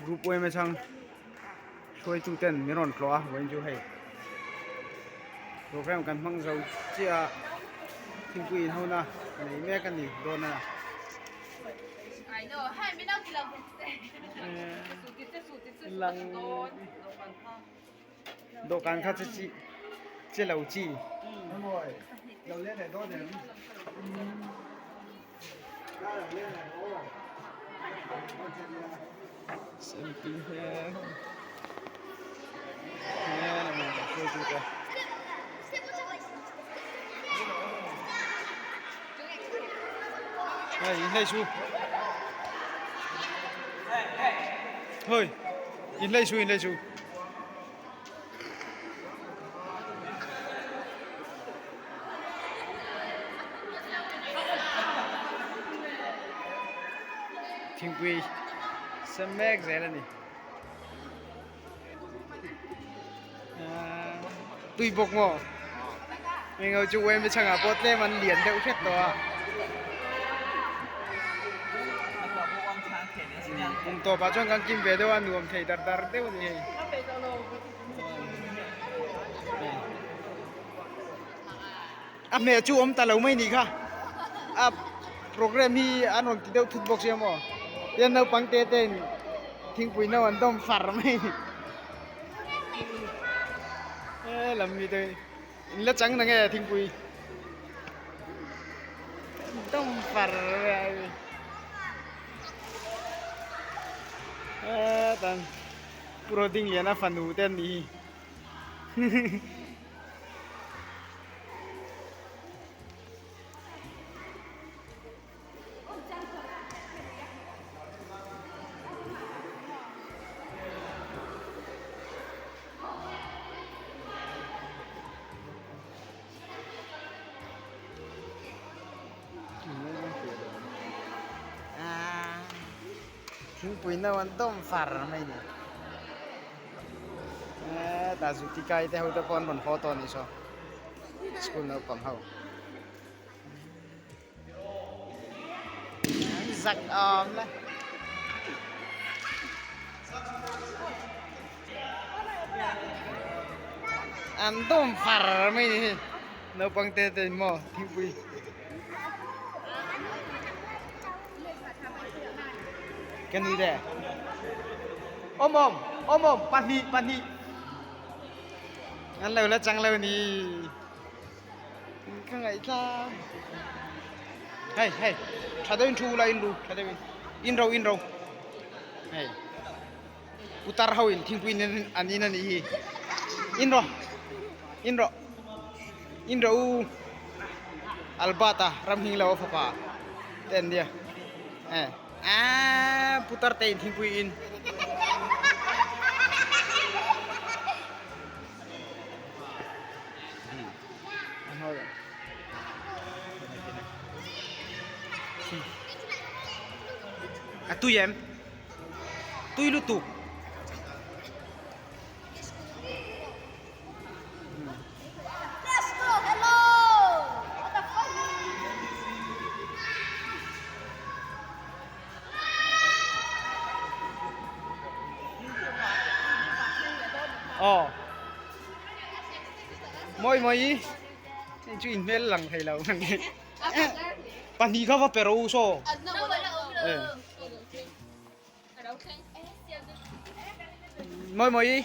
Group yma chhang hruaitu ten min rawn tlawh a vawiin chu hei program kan hmang zo chiah a thingpui in hona nei mek a ni dawn a. Dawhkan kha chu chi che lo chi. Hei in hlei su hei in hlei su in hlei su. Thingpui sem mek zel a ni. Tui bawk maw? Englo chu uaime chhangah pawh tlem an lian deuh hret tawh a. Kum tawpah chuan kan kim ve deuh a nuam thei dar dar deuh a ni hei. A hmel chu awm ta lo mai nih kha a program hi an rawn ti deuh thut bawk sia maw tian naupang te ten thingpui no an dawm far mai he lam mi te in la chang nange thingpui dawm far mai hetan Pu Rodingliana fanu te an nih hi. Thingpui no an dawm far mai ni. Hetah zuti kai te ho te pawh an rawn haw tawh a nih saw school naupang ho. An zak awm la. An dawm far mai ni hei naupang te te in maw thingpui. Ka ni le. Awm awm, awm awm, pahnih, pahnih. An lo la chang lo ni. Ka ngaihthla. Hei, hei. Tha deuhin thu ula in ru, tha deuhin. In ro, in ro. Hei. Putar ho in thingpui in an in a nih hi. In ro. In ro. In ro u. Albert a ram hing lo a fapa te an nia. Eh. Ah, putar te in thingpui in. A tui em? Tui lutuk. Let's go hello what the fuck Aw Mawi mawi hei chu in hmel lang thei lo pahnih kha va pe rawh u saw. Mawi mawi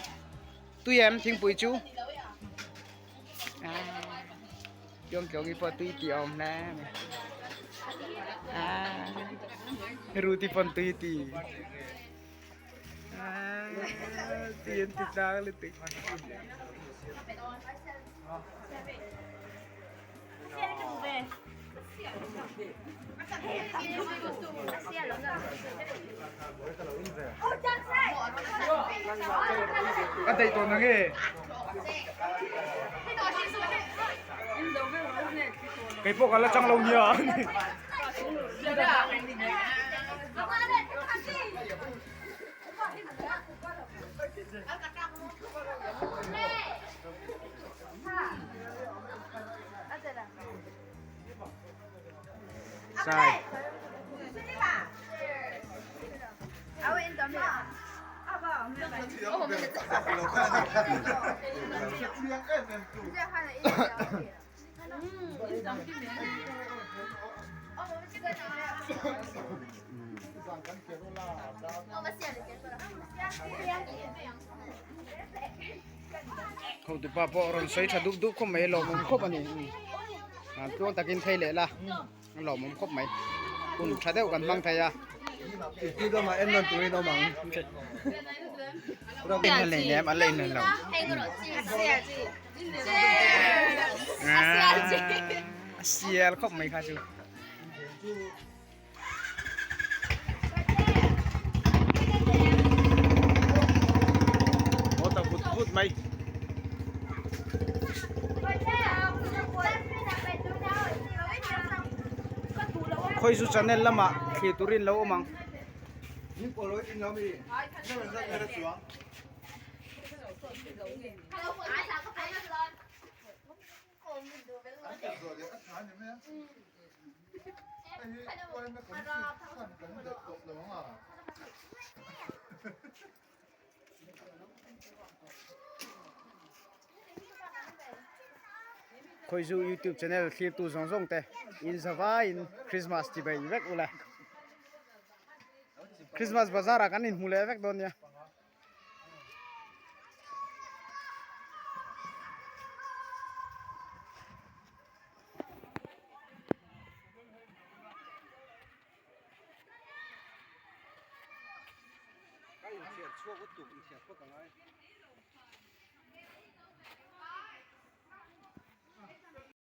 tui em thingpui chu Kiong kiong hi pawh tui tih a awm hle mai Ruti pawn tui a ti Tui an ti tlang lutuk. A daih tawh nange? Kei pawh ka la chang lo nia. Sai. Hotupa pawh rawn sawi tha dup dup khawp mai lawmawm khawp a ni tluang takin phei leh la lawmawm khawp mai hun tha deuh kan hmang thei a. A sial khawp mai kha chu. Aw ta vut vut mai. Khawizu channel lamah thlir turin lo awm ang. Khawizu youtube channel thlirtu zawng zawng te in zavaiin Christmas chibai vek ula Christmas bazar ah kan inhmu leh vek dawn nia.